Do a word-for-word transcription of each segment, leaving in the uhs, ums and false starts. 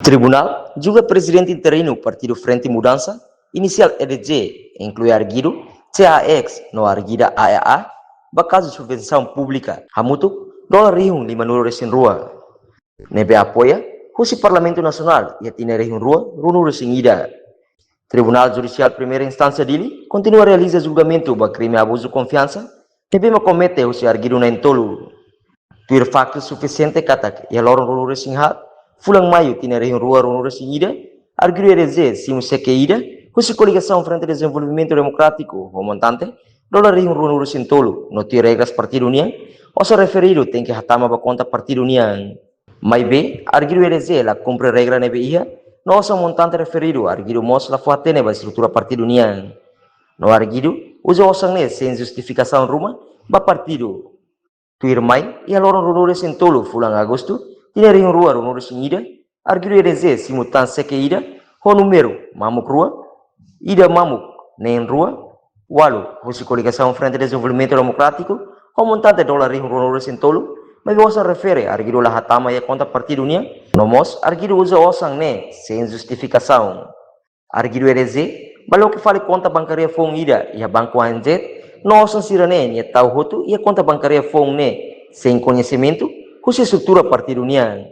Tribunál julga prezidente interinu Partidu Frente Mudansa, inisiál E D J, inklui arguidu C A X no arguida A E A, ba kazu subvensaun públika hamutuk dolar rihun lima-nulu resin rua, ne'ebé apoia husi Parlamentu Nasionál iha tinan rihun rua ruanulu resin ida. Tribunál Judisiál Primeira Instánsia Dili kontinua realiza julgamentu ba krime abuzu konfiansa ne'ebé mak komete husi arguidu na'in-tolu. Tuir faktu sufisiente katak iha loron ruanulu resin haat fulan Maiu tinan rihun rua ruanulu resin ida, arguidu E D J simu xeke ida husi koligasaun Frente Dezenvolvimentu Demokrátiku ho montante dolar rihun ruanulu resin tolu, no tuir regras partidu nian, osan referidu tenke hatama ba konta partidu nian. Maibé arguidu E D J la kumpre regra ne'ebé iha, no osan montante referidu arguidu mós la fó-hatene ba estrutura partidu nian. No arguidu uza osan ne'e sein justifikasaun ruma ba partidu. Tuirmai, iha loron ruanulu resin tolu fulan Agostu tinan rihun rua ruanulu resin ida, arguidu E D J simu tan xeke ida ho númeru mamuk rua, ida mamuk neen rua, ualu, husi koligasaun Frente Dezenvolvimentu Demokrátiku, ho montante dolar rihun ruanulu resin tolu, maibé osan refere arguidu la hatama iha konta partidu nian, no mós arguidu uza osan ne'e sein justifikasaun. Arguidu E D J ba loke fali konta bankária foun ida iha banku A N Z, no osan sira-ne'e nia tau hotu iha konta bankária foun ne'e sein koñesimentu husi estrutura partidu nian.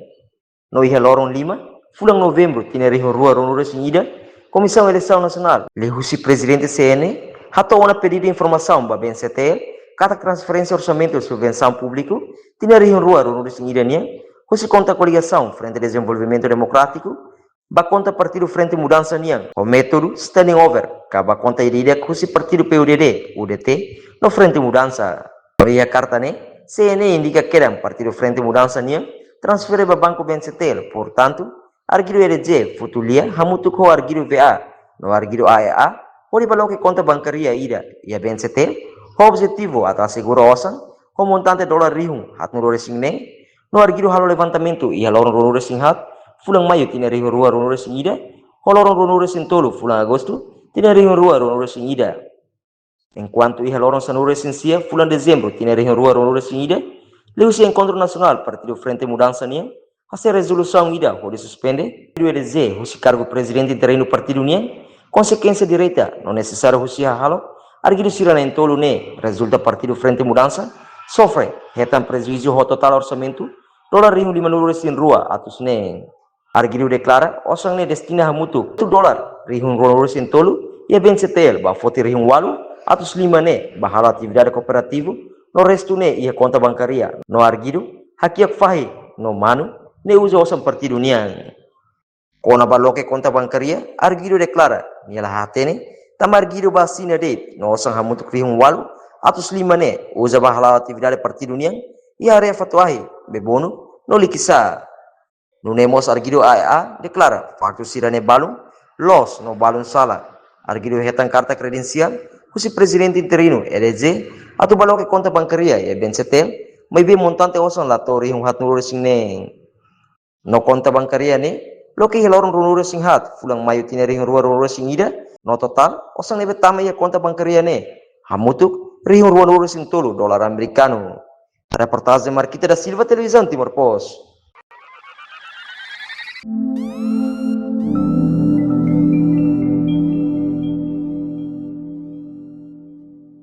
No iha loron lima fulan Novembru tinan rihun rua ruanulu resin ida, Komisaun Eleisaun Nasionál, liuhusi Prezidente C N E, hato'o ona pedidu informasaun ba B N C T L katak transferénsia orsamentu subvensaun públiku tinan rihun rua ruanulu resin ida nian, husi konta koligasaun Frente Dezenvolvimentu Demokrátiku ba konta Partidu Frente Mudansa nian, ho métodu standing order, ka ba konta ida-idak husi partidu P U D D, U D T, no Frente Mudansa. No iha karta ne'e, C N E indika kedan Partidu Frente Mudansa nian transfere ba banku B N C T L, portantu, arguidu E D J futu lia hamutuk ho arguidu V A no arguidu A E A, hodi ba loke konta bankária ida iha B N C T L, ho objetivu atu asegura osan ho montante dolar rihun haatnulu resin neen, no arguidu halo levantamentu iha loron ruanulu resin haat fulan Maiu tinan rihun rua ruanulu resin ida, ho loron ruanulu resin tolu fulan Agostu tinan rihun rua ruanulu resin ida. Enkuantu iha loron sanulu resin sia fulan Dezembru tinan rihun rua ruanulu resin ida, liuhusi Enkontru Nasionál Partidu Frente Mudansa nian hase'e rezolusaun ida hodi suspende arguidu E D J husi kargu prezidente interinu partidu nian, konsekuénsia direta no nesesáriu husi hahalok arguidu sira na'in-tolu ne'e rezulta Partidu Frente Mudansa sofre hetan prejuízu ho totál orsamentu dolar rihun lima-nulu resin rua atus neen. Arguidu deklara osan ne'e destina hamutuk dolar rihun ruanulu resin tolu iha B N C T L ba foti rihun ualu atus lima ne'e ba halo atividade kooperativu, no restu ne'e iha konta bankária, no arguidu hakiak fahi no manu ne'e uza osan partidu nian. Kona-ba loke konta bankária, arguidu deklara nia la hatene tanba arguidu ba asina de'it, no osan hamutuk rihun ualu atus lima ne'e uza ba hala'o atividade partidu nian iha área Fatuahi, Bebonu no Likisá. Nune'e mós arguidu A E A deklara faktu sira-ne'e balun loos no balun sala. Arguidu hetan karta kredensiál husi prezidente interinu E D J atu ba loke konta bankária iha B N C T L, maibé montante osan la to'o rihun haatnulu resin neen. No konta bankária ne'e loke iha loron ruanulu resin haat fulan Maiu tinan rihun rua ruanulu resin ida, no totál osan ne'ebé tama iha konta bankária ne'e hamutuk rihun ruanulu resin tolu dolar amerikanu. Reportajen Marquita da Silva, Televizaun Timor Post.